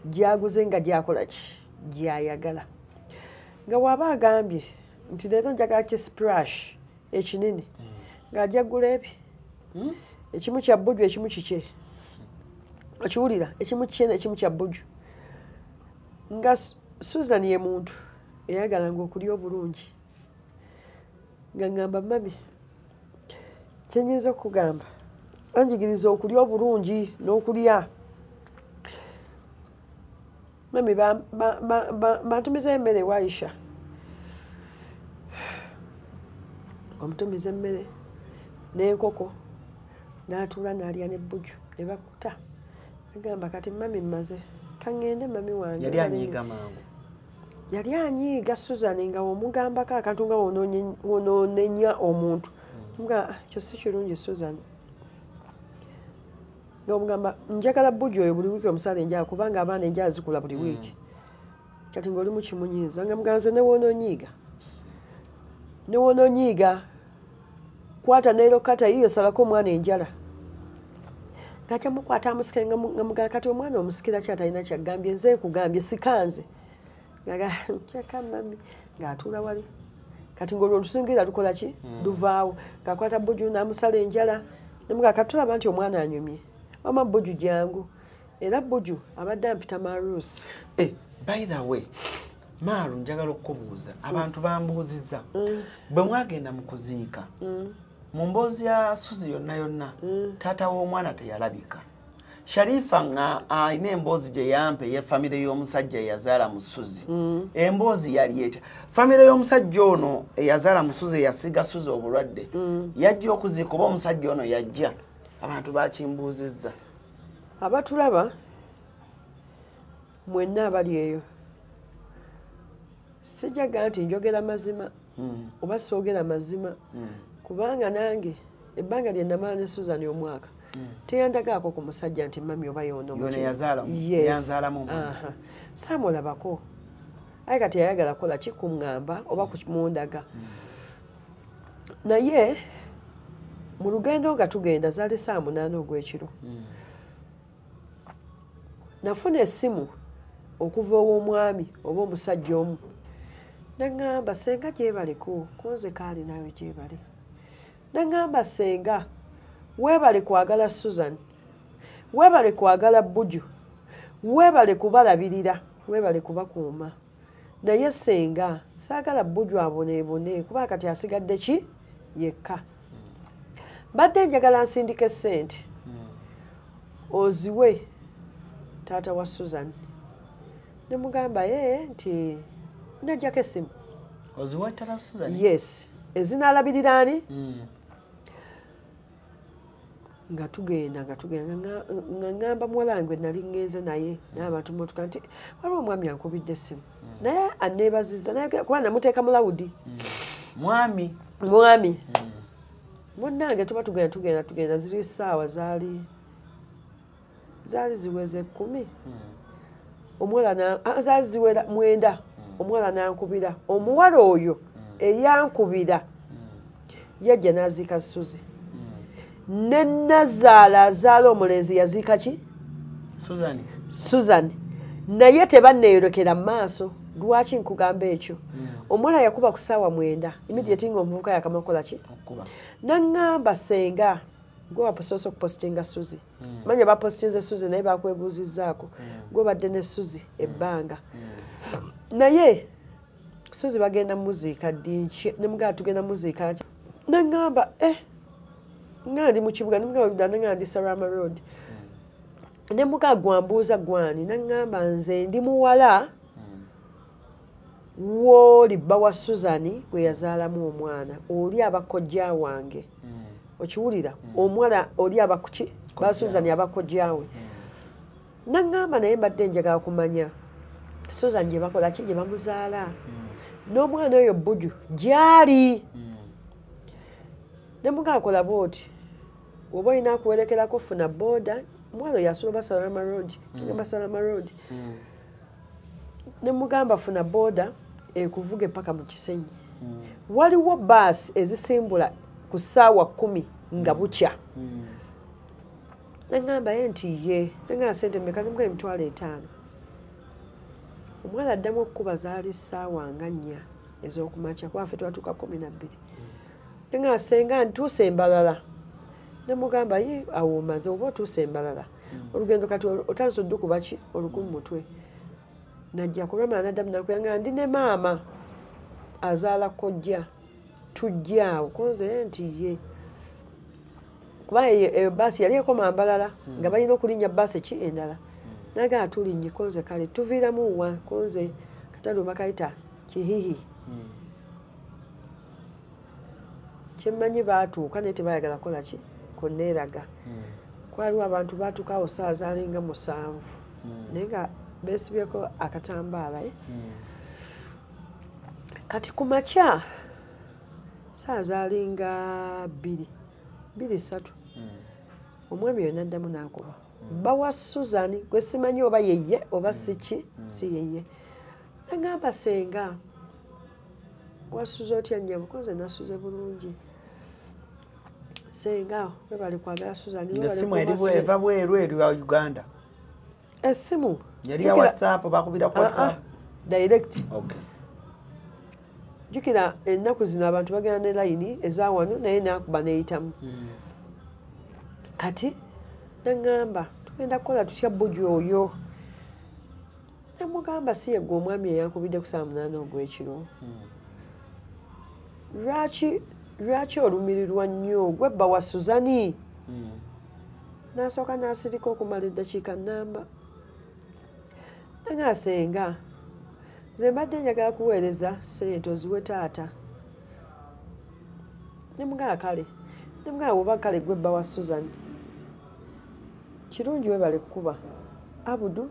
Gy'aguze nga gy'akola ki? Gy'ayagala. Nga bw'aba agambye nti leero njagala ki splash ekinene, ng'ajja ggula ebi. Ekimu kya bbuju, ekimu kikye. Okiwulira? Ekimu kikye n'ekimu kya bbuju. Nga Susan ye muntu eyagalanga okulya obulungi. Nga ŋŋamba mami, kye nnyinza okukugamba, anjigiriza okulya obulungi n'okulya. Mami bantumiza emmere ewa Aisha. Omutumiza emmere n'enkoko, n'atuula n'alya n'ebbuju ne bakkuta. Agamba kati mami mmaze, kaŋŋende mami wange. Yali anyiiga mangu. Yali anyiiga Susan nga w'omugambako akantu nga wonoonenya omuntu. Nga kyo si kirungi Susan. Nga omugamba njagala bbuju oyo buli wiiki omusala enjala, kubanga abaana enjala zikula buli wiiki. Kati ng'oli mu kimunyiiza, nga muganze ne w'onoonyiiga. Ne w'onoonyiiga, kwata n'ero kata yiyo salako omwana enjala. Ng'ajja mukwata amusike, nga mugamba kati omwana omusikira ki atalina ky'agambye, nze nkugambye sikanze. Nga kyaka mami, ng'atuula wali. Kati ng'olwo olusingira lukola ki? Luvaawo. Ng'akwata bbuju n'amusala enjala. Ne mugamba kati tulaba nti omwana anyumye. Wamma bbuju jangu. Era bbuju abadde ampita Marusi. By the way, Maru njagala okukubuuza, abantu bambuuzizza. Bwe mwagenda mu kuziika, mu mboozi ya Suzy yonna yonna, taata w'omwana teyalabika. Sharifa nga alina emboozi gye yampa eya famire y'omusajja eyazaala mu Suzy. Emboozi yali etya? Famire y'omusajja ono eyazaala mu Suzy, eyasiiga Suzy obulwadde, yajja okuziika oba omusajja ono yajja? Abantu bakimbuuzizza. Abatulaba mwenna abali eyo, sijjaga nti njogera mazima oba soogera mazima, kubanga nange ebbanga lye namala ne Susan omwaka teyandagaako ku musajja nti mami oba yono Yono yazaala Yes. yanzaalamu omwana. Aha. Saamulabako. Aye kati yayagala kukola ki kuŋŋamba oba kumundaga. Naye mu lugendo nga tugenda zaali 8:00 ogw'ekiro. Nafuna essimu okuva ow'omwami oba omusajja omu. Naŋŋamba senga gyebaleko, kunze kaali naawe gyebale. Naŋŋamba senga weebale kwagala Susan, weebale kwagala Buju, weebale kubalabirira, weebale kubakuuma. Naye senga saagala Buju aboneebone kuba kati asigadde ki yekka. Mbadde njagala nsindike ssente oziwe taata wa Susan. Ne mugamba nti najjako essimu. Oziwe taata Susan? Yes. Ezinaalabirira ani? Nga tugenda nga ngamba muwala wange nali ngenze naye n'abantu mmotoka nti waliwo omwami ankubidde essimu. Naye anneebazizza naye kuba namuteeka mu lawudi. Mwami? Mwami. Munnange tuba tugenda ziri ssaawa zaali ziweze 10. Omuwala zaali ziwera 9. Omuwala n'ankubira. Omuwala oyo eyankubira yajja n'aziika Suzy. Ne nazaala azaala omulenzi yaziika ki? Susan. Susan. Naye tebanneeyolekera mu maaso. Lwaki nkugamba ekyo? Omuwala yakuba ku ssaawa 9. Immediately ng'omuvubuka yakamakola ki? Naŋŋamba senga gwe wasoose okupositinga Suzy. Manya bapositinze Suzy naye bakwebuuzizzaako. Gwe badde ne Suzy ebbanga. Naye Suzy bagenda muziika ddi? Ne mugamba tugenda muziika. Naŋŋamba nga ndi mu kibuga, ne mugamba nga ndi Sarama Road. Ne mugamba gwambuuza gwani, naŋŋamba nze ndi muwala wooli bba wa Susan gwe yazaalamu omwana, oli abakojja wange. Okiwulira? Omuwala oli abakuki? Ba Susan abakojja we. Naŋŋamba naye mbadde njagala kumanya Susan gye bakola ki gye bamuzaala. N'omwana oyo Buju gy'ali. Ne mugamba kola bw'oti, oba olina akuwerekerako funa booda, omuwala oyo asula Basalama Road, Basalama Road. Ne mugamba funa booda ekuvuge paka mu Kisenyi. Waliwo baasi ezisimbula ku ssaawa 10 nga bukya. Naŋŋamba ye nti ye, naŋŋamba ssente mmeka, ne mugamba 5,000. Omuwala addamu okukuba zaali ssaawa nga 4 ez'okumakya, kuba ffe twatuuka 12. Naŋŋamba senga ntuuse Mbalala. Ne mugamba ye awo omaze oba otuuse Mbalala. Olugendo kati otandise oddukuba ki oluku mu mutwe. Najja kulwamala n'addamu n'akuya nga ndi ne maama azaala kojja tujja awo konze nti ye. Kuba eyo baasi yali ekoma Mbalala nga balina okulinnya baasi ki endala. Nagamba tulinnye konze kale tuviiramu wa konze katalo bakayita Kihihi. Kyemmanyi baatuuka naye tebaayagala kukola ki kunneeraga. Kwaliwo abantu baatuuka awo ssaawa zaalinga 7 naye nga beesibyeko akatambaala. Kati ku makya ssaawa zaalinga 2, 2, 3. Omwami oyo n'addamu n'akuba. Bba wa Susan gwe simanyi oba yeye oba si ki, si yeye. Nagamba senga wasuze otya nnyabo? Konze nasuze bulungi. Senga webale kwagala Susan. Essimu eri eva bweru eri wa Uganda. Essimu yali ya WhatsApp, bakubira ku WhatsApp direct. Okay. Jjukira ennaku zino abantu bagenda ne layini eza wano naye n'akuba n'eyitamu. Kati naŋŋamba tugenda kukola tutya Buju oyo? Namugamba si ye gwe omwami eyankubidde ku ssaawa 8 ogw'ekiro. Lwaki olumirirwa nnyo gwe bba wa Suzani? N'asooka n'asirika okumala eddakiika nnamba. Nanga senga nze mbadde njagala kuweereza ssente oziwe taata. Ne mugamba kale, ne mugamba bw'oba kale gwe bba wa Susan kirungi webale kukuba. Abudu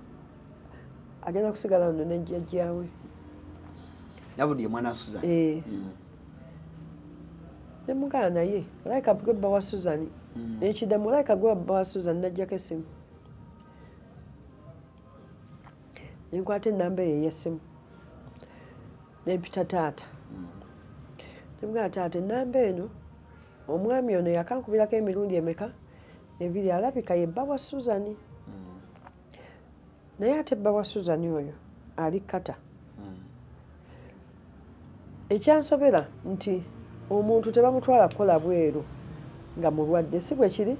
agenda kusigala wano ne jjajjaawe. Abudu ye mwana wa Susan? Ne mugamba naye olabika gwe bba wa Susan. Nekiddamu olabika gwe bba wa Susan. N'aggyako essimu. Ne nkwata ennamba eyo ey'essimu. Nempita taata. Nemugamba taata ennamba eno omwami ono yakankubirako emirundi emeka ebiri alabika ye bba wa Suzani. Naye ate bba wa Suzani oyo ali Kata. Ekyansobera nti omuntu tebamutwala kukola bweru nga mulwadde si bwe kiri.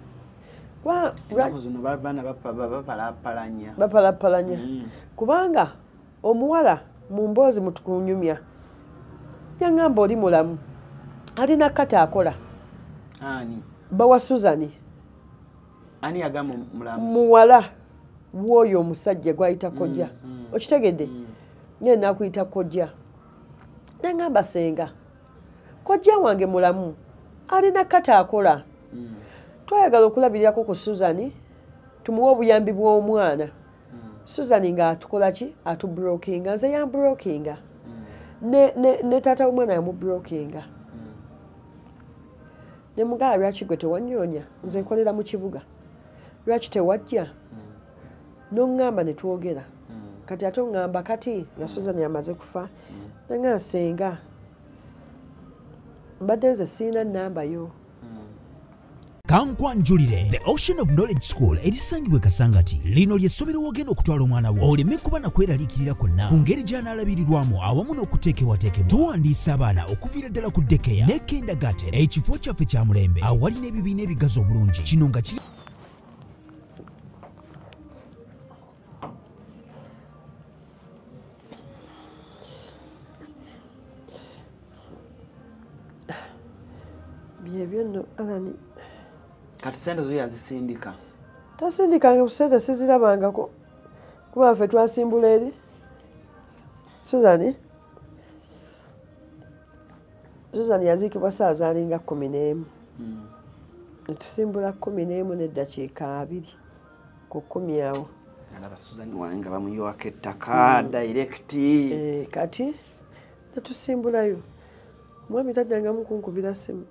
Bapalapalanya. Kubanga omuwala mu mboozi mutukunyumya yaŋŋamba oli mulamu alina Kata akola. Ani? Bba wa Suzani. Ani yagamba mulamu? Muwala w'oyo omusajja gw'ayita kojja. Okitegedde? Naye naakuyita kojja. Naŋŋamba senga kojja wange mulamu alina Kata akola. Twayagala okulabirirako ku Suzani tumuwe obuyambi bw'omwana. Suzani ng'atukola ki? Atubrokinga. Nze yambrokinga. Ne taata w'omwana yamubrokinga. Ne mugamba lwaki gwe tewannyonya? Nze nkolera mu kibuga. Lwaki tewajja? N'oŋŋamba ne twogera. Kati ate oŋŋamba kati nga Suzani amaze kufa. Naŋŋamba senga mbadde nze sirina nnamba yo. Kankwanjulire The Ocean of Knowledge School erisangibwa Kasangati lino ly'essomero w'ogenda okutwala omwana wo oleme kuba na kweraliikirira kwonna ku ngeri gy'anaalabirirwamu awamu n'okuteekebwateekebwa. Tuwandiisa abaana okuviira ddala ku daycare ne kindergarten. Ekifo kyaffe kya mulembe awali n'ebibiina ebigazi obulungi. Kino nga ki byebyo nno Alani. Kati sente zo yazisindika? Tasindikanga sente sizirabangako kuba ffe twasimbula eri Suzani. Suzani yaziikibwa ssaawa zaalinga 11. Ne tusimbula 11 n'eddakiika 20 ku 10 awo. Alaba Suzani wange nga bamuyiwako ettaka direct. Kati ne tusimbulayo. Omwami taddangamu kunkubira ssimu.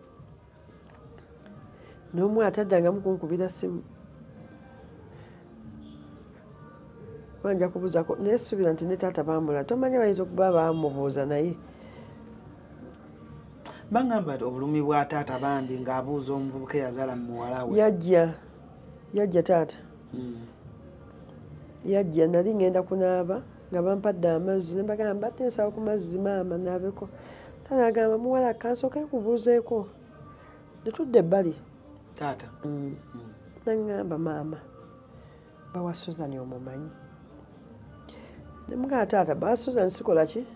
N'omwana taddangamu kunkubira ssimu. Nja kubuuzaako naye suubira nti ne taata baamulaba. Tomanyi bayinza okuba baamubuuza naye. Bangamba obulumi bwa taata bambi ng'abuuza omuvubuka eyazaala mu muwala we. Yajja taata. Yajja nali ngenda kunaaba nga bampadde amazzi ne mbagamba mbadde nsaba ku mazzi maama naabeko. Taata n'agamba muwala kansooke nkubuuzeeko. Ne tudda ebbali. Taata. N'aŋŋamba maama bba wa Suzani omumanyi. Ne mugamba taata bba wa Suzani sikola ki?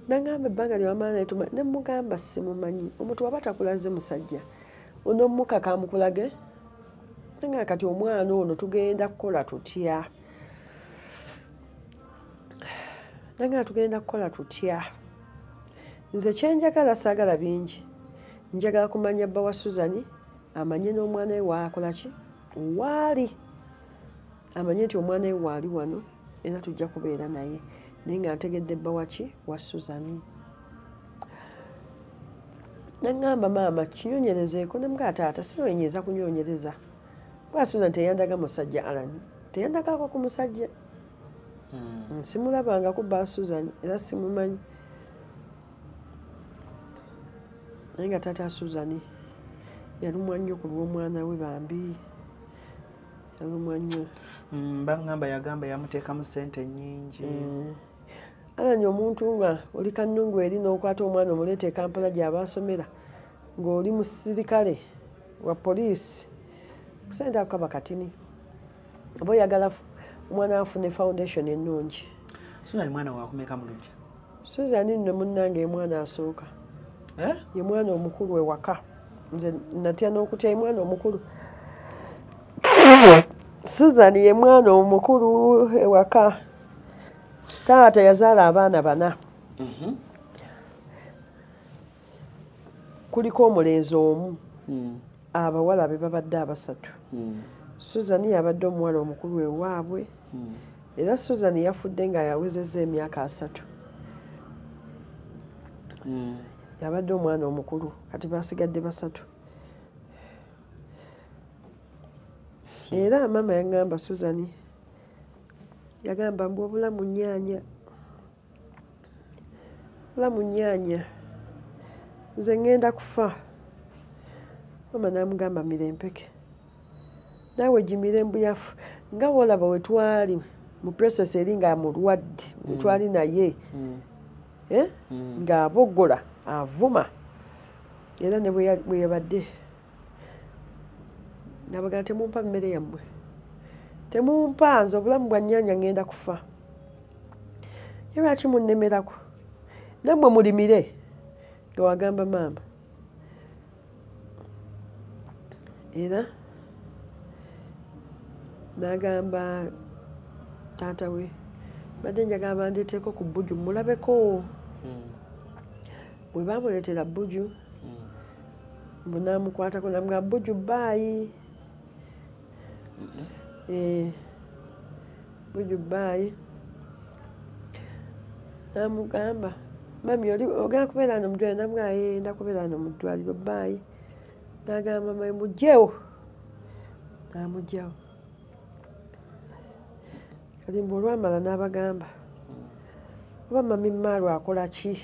N'aŋŋamba ebbanga lye wamala naye tumanyi. Ne mugamba simumanyi. Omuntu waba takulaze musajja onoomukaka amukulage. N'aŋŋamba kati omwana ono tugenda kukola tutya? N'aŋŋamba tugenda kukola tutya? Nze kye njagala saagala bingi. Njagala kumanya bba wa Suzani amanye n'omwana we waakola ki? Waali. Amanye nti omwana we waali wano era tujja kubeera naye. Naye nga ntegedde bba wa ki? Wa Suzani. N'aŋŋamba maama kinyonyerezeeko. Ne mugamba taata sinoonyeza kunyonyereza. Kuba Suzani teyandaga musajja Alani. Teyandagako ku musajja. Simulabangako bba Suzani era simumanyi. Naye nga taata Suzani yalumwa nnyo ku lw'omwana we bambi. Yalumwa nnyo. Bangamba yagamba yamuteekamu ssente nnyingi. Alani omuntu nga oli kannungu eri n'okwata omwana omuleeta e Kampala gy'aba asomera ng'oli musirikale wa poliisi ssente ako kaba katini. Oba oyagala omwana afune foundation ennungi. Suzani mwana wakumeka mu luggya? Suzani nno munnange ye mwana asooka. Ye mwana omukulu ewaka. Nze natya n'okutya ye mwana omukulu. Suzani ye mwana omukulu ewaka. Taata yazaala abaana bana. Kuliko omulenzi omu. Abawala be babadde abasatu. Suzani yabadde omuwala omukulu ewaabwe. Era Suzani yafudde nga yawezezza emyaka 3. Yabadde omwana omukulu kati basigadde 3. Era maama yaŋŋamba Suzani yagamba mbu obulamu nnyaanya. Bulamu nnyaanya, nze ŋŋenda kufa. Maama n'amugamba mira empeke, naawe gimire mbuyafu. Nga w'olaba we twali mu process eri nga mulwadde, we twali naye ng'aboggola avuma, era ne bwe yabadde nabagamba temumpa mmere yammwe, temumpa, nze obulamu bwa nnyaanya ŋŋenda kufa. Ye lwaki munnemerako? Nammwe mulimire, nga wagamba maama. Era n'agamba taata we, badde njagala bandeeteeko ku bbuju mmulabeko. Bwe baamuleetera bbuju, mbu n'amukwatako n'amugamba bbuju baayi. Bbuju baayi. N'amugamba mami oli ogenda kubeera wano mu ddwaliro? N'amugamba ee nda kubeera wano mu ddwaliro baayi. N'agamba mami muggyewo. N'amuggyawo. Kati mbu olwamala n'abagamba oba mami Maalu akola ki?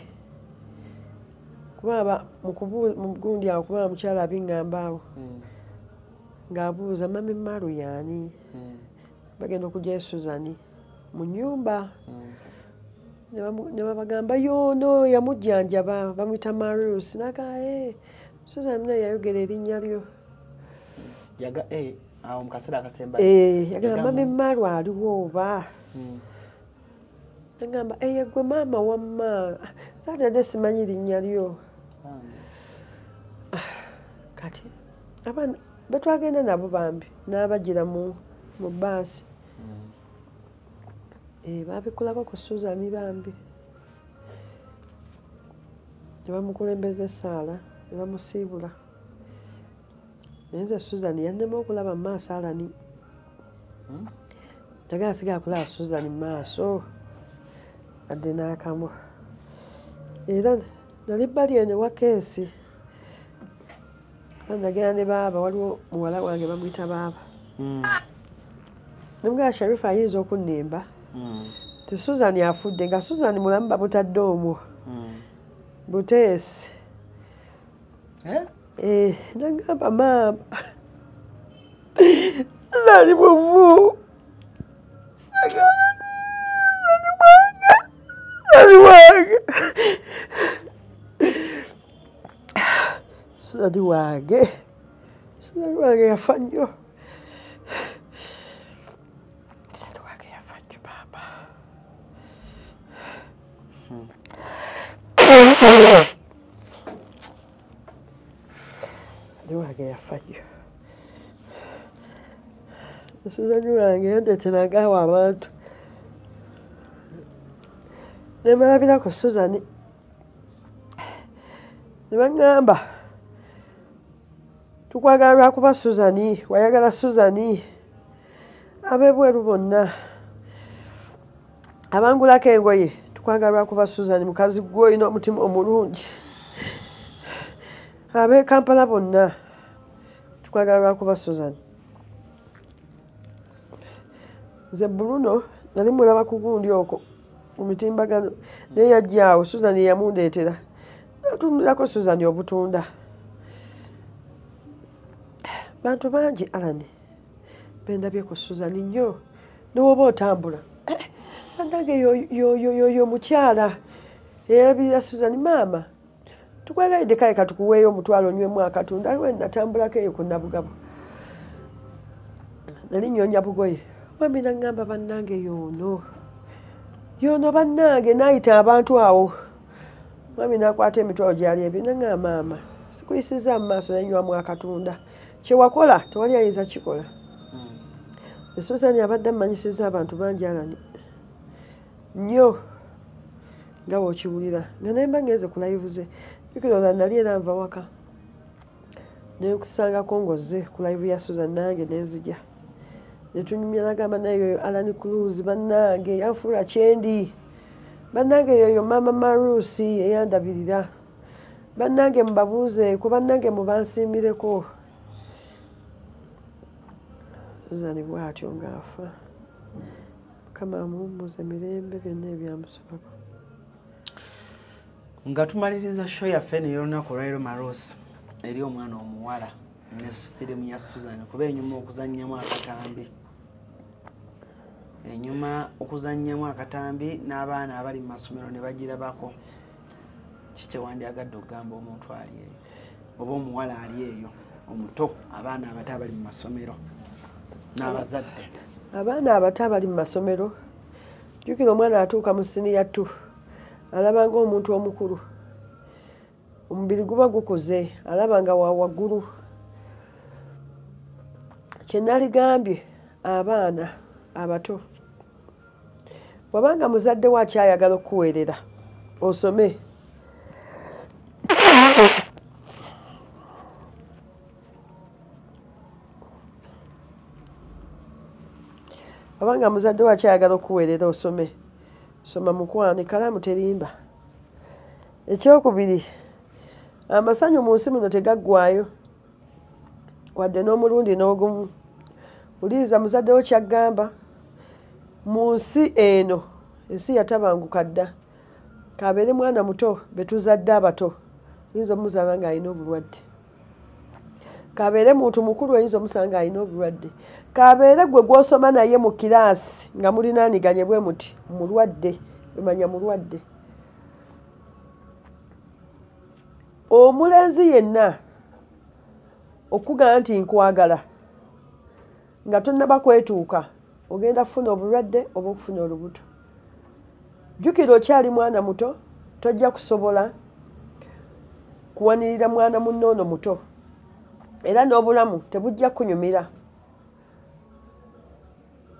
Kuba mu gundi awo kuba mukyala abiŋŋamba awo ng'abuuza mami Maalu y'ani? Bagenda okuggyayo Suzani mu nnyumba. Ne babagamba yoono yamujjanjaba bamuyita Marus. N'agamba ee Suzani naye yayogera erinnya lyo. Awo mu kaseera akasembayo. Yagamba mami Maalu aliwo oba? Nagamba eye gwe maama wamma, saatadde simanyi linnya lyo. Kati abaana betwagenda nabo bambi n'abagira mu bbaasi. Baabikulako ku Suzani bambi. Ne bamukulembeza essaala, ne bamusiibula. Naye nze Suzani yannema okulaba mu maaso Alani. Njagala sigala kulaba Suzani mu maaso adde n'akamu. Era nali bbali eno wa keesi. Nagenda ne baaba, waliwo muwala wange bamuyita baaba. Nemugamba Sharifa ayinza okunnimba. Ti Suzani afudde, nga Suzani mulamu bamutadde omwo. Buteesi. Nagamba maama Suzani mufu. Nagamba Suzani wange, Suzani wange, Suzani wange, Suzani wange yafa nnyo. Suzani wange yafa nnyo maama. Suzani wange yafa nnyo. Suzani wange yandeeteranga awo abantu. Ne mbalabirako Suzani. Ne baŋŋamba tukwagala lwakuba Suzani, wayagala Suzani. Ab'ebweru bonna abangulako engoye tukwagala lwakuba Suzani, mukazi gwe olina omutima omulungi. Ab'e Kampala bonna tukwagala lwakuba Suzani. Nze Bruno nali mulaba ku gundi okwo ku mitimbagano, naye yajja awo Suzani yamundeetera. Natundulako Suzani obutunda. Bantu bangi Alani bendabye ku Suzani nnyo, ne bw'oba otambula. Bannange yoyo mukyala eyalabirira Suzani, maama tukwagalidde kale katukuweeyo omutwalo onywemu akatunda. Aliwo natambulako eyo ku Nabugabo, nali nnyonya bugoye. Mwami n'aŋŋamba bannange yoono yoono bannange, n'ayita abantu awo. Mwami n'akwata emitwalo gyali ebiri n'aŋŋamba maama sikuyisizza mu maaso nanywamu akatunda, kye wakola tewali ayinza kikola. Suzani abadde ammanyisizza abantu bangi Alani nnyo nga bw'okiwulira. Nga naye mba ngenze ku live ze, jjukira nali era nva waka ne nkusangako ng'ozze ku live ya Suzani nange ne nzija. Ne tunyumya n'agamba naye yoyo Alani Cruz bannange yanfuula kyendi. Bannange yoyo maama Marusi eyandabirira. Bannange mubabuuzeeko, bannange mubansiimireko. Suzani bw'atyo ng'afa. Mukama amuwummuze mirembe byonna ebyamusobako. Nga tumaliriza show yaffe n'ey'olunaku olwaleero, Marosi, eri omwana omuwala ne firimu ya Susan, kuba enyuma okuzannyamu akatambi, enyuma okuzannyamu akatambi n'abaana abali mu masomero ne bagirabako, ki kye wandyagadde okugamba omuntu ali eyo oba omuwala ali eyo omuto, abaana abato abali mu masomero n'abazadde? Abaana abato abali mu masomero, jjukira omwana atuuka mu siniya 2 alaba ng'omuntu omukulu, omubiri guba gukuze, alaba nga wa waggulu. Kye naligambye abaana abato, bw'abanga muzadde we akyayagala okukuweerera osome, abanga muzadde we akyayagala okuweerera osome, soma mukwano, ekkalaamu terimba. Ekyokubiri, amasanyu mu nsi muno tegaggwayo wadde n'omulundi n'ogumu. Wuliriza muzadde wo ky'agamba. Mu nsi eno, ensi yatabanguka dda. Kabeere mwana muto, be tuzadde abato, oyinza omuzaala ng'alina obulwadde. Kabeere muntu mukulu, oyinza omusanga ng'alina obulwadde. Kabeere gwe gw'osoma naye mu kiraasi nga mulinaaniganye bwe muti, mulwadde, emanya mulwadde. Omulenzi yenna okugamba nti nkwagala nga tonnaba kwetuuka, ogenda kufuna obulwadde oba okufuna olubuto. Jjukira okyali mwana muto, tojja kusobola kuwanirira mwana munno ono muto, era n'obulamu tebujja kunyumira.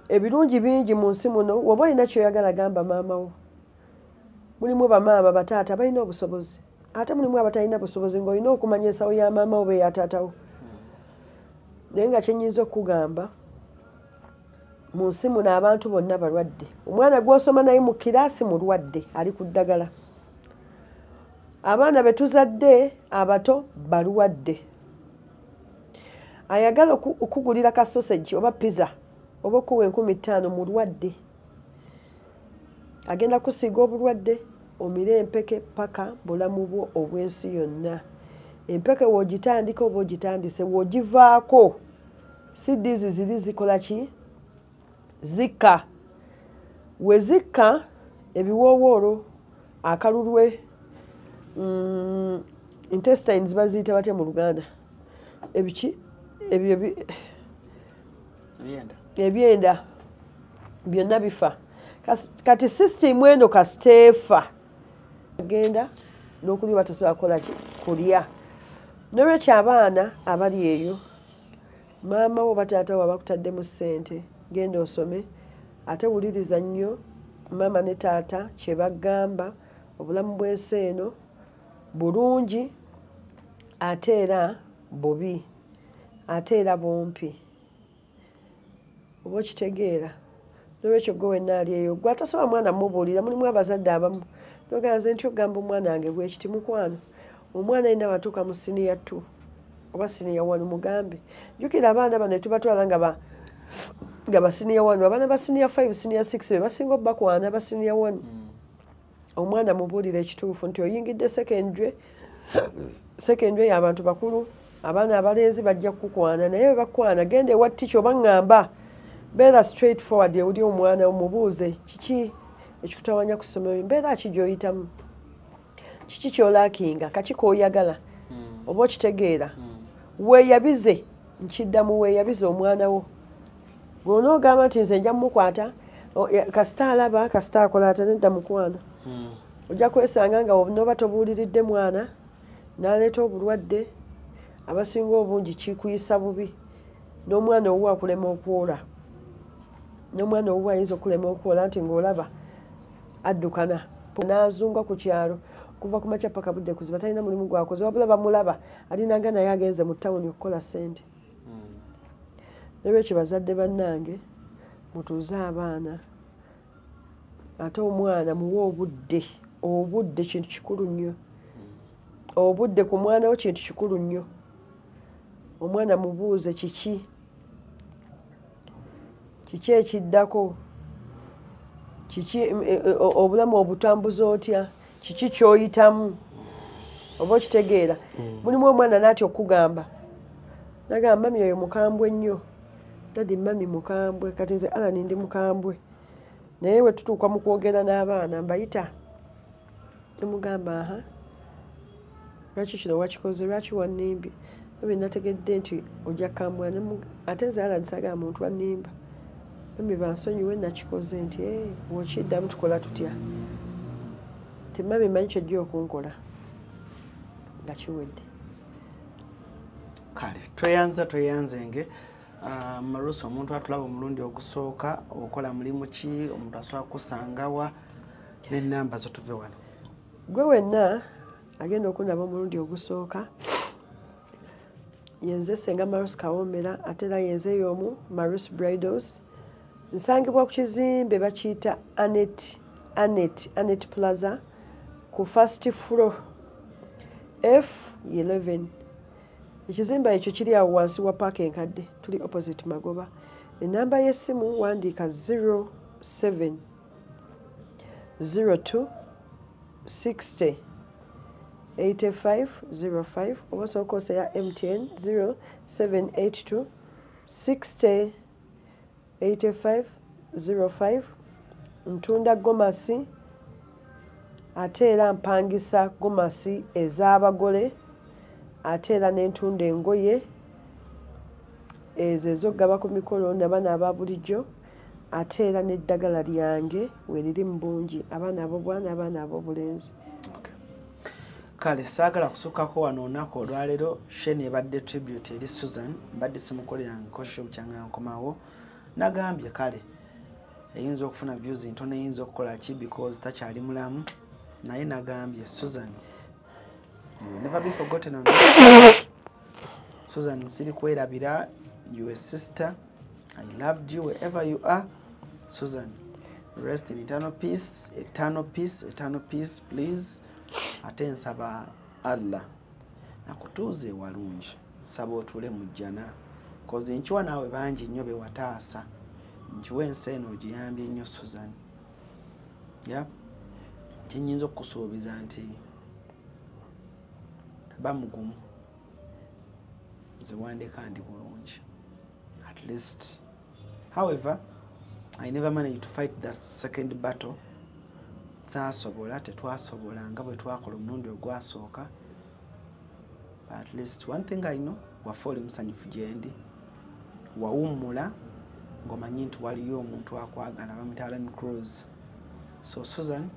Ebirungi bingi mu nsi muno, woba olina ky'oyagala gamba maama wo. Mulimu bamaama, bataata balina obusobozi, ate mulimu abatalina busobozi, ng'olina okumanya ensawo ya maama wo oba eya taata wo. Naye nga kye nnyinza okukugamba, mu nsi muno abantu bonna balwadde. Omwana gw'osoma naye mu kiraasi mulwadde, ali ku ddagala. Abaana be tuzadde abato balwadde. Ayagala okugulira ka sausage oba pizza oba okuwa 5000 mulwadde. Agenda kusiiga obulwadde, omire empeke paka bulamu bwo obw'ensi yonna. Empeke w'ogitandika oba ogitandise, w'ogivaako CDs ziri zikola ki? Zikka. We zikka ebiwoowoolo, akalulwe, intestines baziyita batya mu Luganda? Ebiki? Ebyo ebyenda byonna bifa. Kati system eno kasiteefa genda n'okulya batasobola kukola ki? Kulya. N'olwekyo abaana abali eyo, maama wo bataata wo abakutaddemu ssente, genda osome, ate wuliriza nnyo maama ne taata kye bagamba. Obulamu bw'ensi eno bulungi ate era bubi, ate era bumpi, oba okitegeera. N'olwekyo gwe wenna ali eyo, gwe atasobola mwana mmubuulira, mulimu abazadde abamu noganze nti ogamba omwana wange bwekiti, mukwano, omwana yenna watuuka mu siniya 2 oba siniya 1 mugambe. Jjukira abaana bano tubatwala nga ba siniya 1, abaana ba siniya 5, siniya 6 be basinga obbakwana ba siniya 1. Omwana mubuulire ekituufu nti oyingidde secondary, secondary y'abantu bakulu, abaana abalenzi bajja kukukwana, naye bwe bakwana genda ewa teacher oba ŋŋamba, beera straight forward ewuli omwana omubuuze kiki ekikutawanya ku ssomero, mbeera ki gy'oyitamu, kiki ky'olaakinga, kaki k'oyagala, oba okitegeera. Weeyabize, nkiddamu, weeyabize omwana wo. Bw'onoogamba nti nze nja mmukwata, kasita alaba, kasita akola ate, nedda mukwano. Ojja kwesanga nga n'oba tobuuliridde mwana n'aleeta obulwadde, abasinga obungi kikuyisa bubi, n'omwana owuwe akulema okwola. N'omwana owuwe ayinza okulema okwola nti ng'olaba addukana n'azunga ku kyalo kuva ku makya paka budde kuziba, talina mulimu gwakoze, wabula bamulaba alinanga naye agenze mu tawuni okukola ssente. N'olwekyo bazadde bannange, mutuuze abaana, ate omwana muwe obudde. Obudde kintu kikulu nnyo. Obudde ku mwana wo kintu kikulu nnyo. Omwana mubuuze kiki, kiki ekiddako, kiki obulamu obutambuza otya. Kiki ky'oyitamu? Oba okitegeera? Mulimu omwana n'atya okugamba. Nagamba mami oyo mukambwe nnyo. Daddy mami mukambwe. Kati nze Alan ndi mukambwe. Naye we tutuuka mu kwogera n'abaana mbayita. Nemugamba aha. Lwaki kino wakikoze? Lwaki wannimbye? Mami nategedde nti ojja kambwa. Ate nze Alan saagala muntu annimba. Mami bansonyiwe nakikoze nti bw'okiddamu tukola tutya? Mami manyi ky'ojja okunkola. Nga kiwedde. Kale tweyanza tweyanzenge. Marusi omuntu atulaba omulundi ogusooka okola mulimu ki, omuntu asobola kusangawa n'ennamba zo tuve wano. Gwe wenna agenda okundaba omulundi ogusooka yenze Ssenga Marusi Kawomera, ate era yenze y'omu Marusi Bridals. Nsangibwa ku kizimbe bakiyita Anet Plaza ku first floor F11. Ekizimbe ekyo kiri awo wansi wa paaka enkadde, tuli opposite Magoba. Ennamba y'essimu wandiika 07 02 60 85 05 oba osooka oseya MTN 0782 60 85 05. Ntunda gomasi ate era mpangisa gomasi ez'abagole, ate era n'entunda engoye ezo ez'okugaba ku mikolo n'abaana aba bulijjo, ate era n'eddagala lyange we liri mu bungi, abaana ab'obwana, abaana ab'obulenzi. Kale saagala kusukkako wano olunaku olwaleero. Shane ebadde tribute eri Susan, mbadde simukolera nkosho bukyanga nkomawo. Nagambye kale eyinza okufuna views ntono, eyinza okukola ki because takyali mulamu, naye nagambye Susan you will never be forgotten on this. Susan siri kwerabira, you a sister, I loved you wherever you are. Susan, rest in eternal peace, eternal peace, eternal peace please. Ate nsaba Allah akutuuze walungi, nsaba otuule mu jjana, kozi nkiwa naawe bangi nnyo be wataasa, nkiwa ensi eno ogiyambye nnyo Susan. Ya kyenyinza okukusuubiza nti bamugumu, nze wandeka ndi bulungi at least. However, I never managed to fight that second battle. Saasobola, tetwasobola nga bwe twakola omulundi ogwasooka. At least one thing I know, wafa oli musanyufu gyendi, wawummula ng'omanyi nti waliyo omuntu akwagala, bamuyita Alan Cruz. So Susan,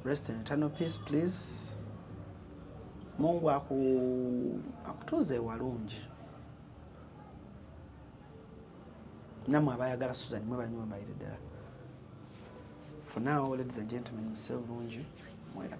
rest in eternal peace please. Mungu akutuuze walungi. Nammwe abayagala Susan mwebale nnyo, mwebalire ddala. For now, ladies and gentlemen, muse bulungi, mwera.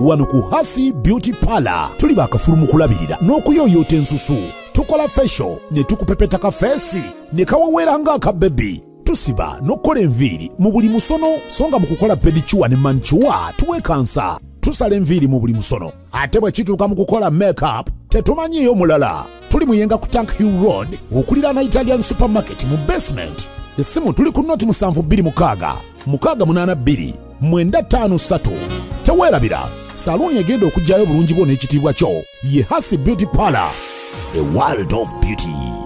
Wano ku Hasi Beauty Parlor tuli bakafulu mu kulabirira n'okuyooyoota ensusu. Tukola facial ne tukupepeta ka feesi ne kawewera ng'aka baby. Tusiba n'okukola enviiri mu buli musono, so nga mu kukola pedicure ne manicure tuwekansa. Tusala enviiri mu buli musono, ate bwe kituuka mu kukola makeup tetumanyiiyo mulala. Tuli Muyenga ku Tank Hill Road okuliraana Italian Supermarket mu basement. Essimu tuli ku noti 726 682 953. Teweerabira, saluuni egenda okuggyayo bulungi bwo n'ekitiibwa kyo ye Hasi Beauty Parlor, a world of beauty.